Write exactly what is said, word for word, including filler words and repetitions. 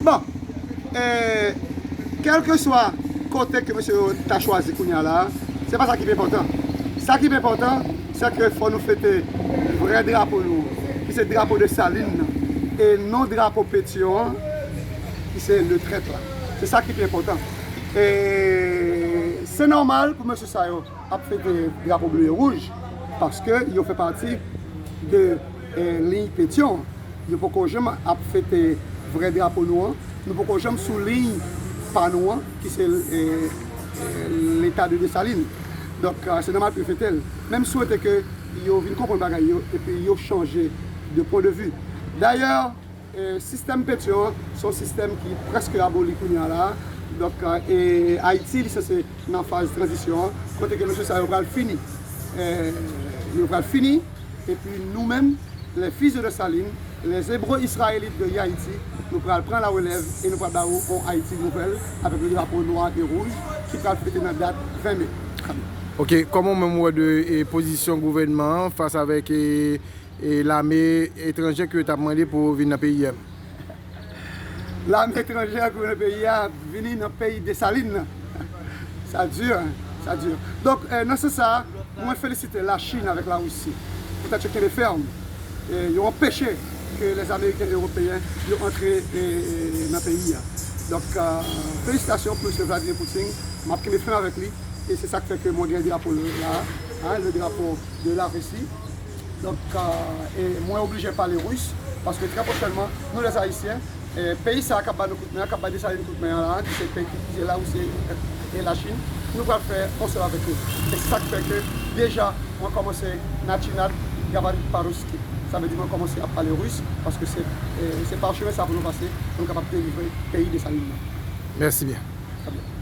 Bon, e, kèlkeswa kote ke mesye yo ta chwazi kounye a la, se pa sa ki pi enpòtan. Sa ki pi enpòtan, se ke fò nou fete vrè drapo nou, ki se drapo Desalin nan, e non drapo Petyon an, ki se le trèt la. Se sa ki pi enpòtan. E se nòmal pou mesye sa yo ap fete drapo ble e wouj, paske yo fè pati de, e, liy Petyon. Yo poko janm ap fete vrè drapo nou an. Nou poko janm sou liy pa nou an, ki se, e, e, leta de Desalin. Donk, e, se nòmal pou yo fete l. Men m swete ke yo vin konprann bagay yo, epi yo chanje de pwen de vi. Dayè, e, sistèm Petyon an, se yon sistèm ki prèske aboli kounye a la. Donk, e, Ayiti, li sanse nan faz tranzisyon an, kote ke mesye sa yo pral fini. E, yo pral fini, epi nou menm, les fils de Dessalines, les Hébreux israélites de Haïti, nou pral pran la relève e nou pral ba ou yon Ayiti nouvèl avèk le drapo nwa e wouj ki pral fete nan dat ven me. Ok, kòman ou menm ou wè de, e, pozisyon gouvènman an fas avèk, e, e, lame etranjè ke yo t ap mande pou vin nan peyi a? Lame etranjè ki nan peyi a, vini nan peyi Desalin nan. Sa di, sa di. Donk, e, nan sans sa a, mwen felisite Lachin avèk Larisi. Poutèt yo kenbe fèm. E, yo anpeche ke lèzameriken ewopeyen yo antre, e, e, nan peyi a. Donk, e, felisitasyon pou mesye Vladimir Putin. M ap kenbe fèm avèk li. E se sa k fè ke mwen gen drapo la, a, le drapo de Larisi. Donk, e, mwen oblije pale ris, paske trè pwochènman, nou lèzayisyen, e, peyi sa a k ap ba nou kout men an, k ap ba Desalin kout men an la, ki se peyi ki se Larisi e Lachin, nou pral fè yon sèl avèk yo. E se sa k fè ke deja mwen kòmanse начинать говорить по-русски. Sa vle di mwen kòmanse ap pale ris, paske se, e, se pa chemen sa pou nou pase, pou nou kapab delivre peyi Desalin nan. Mèsi byen. Trè byen.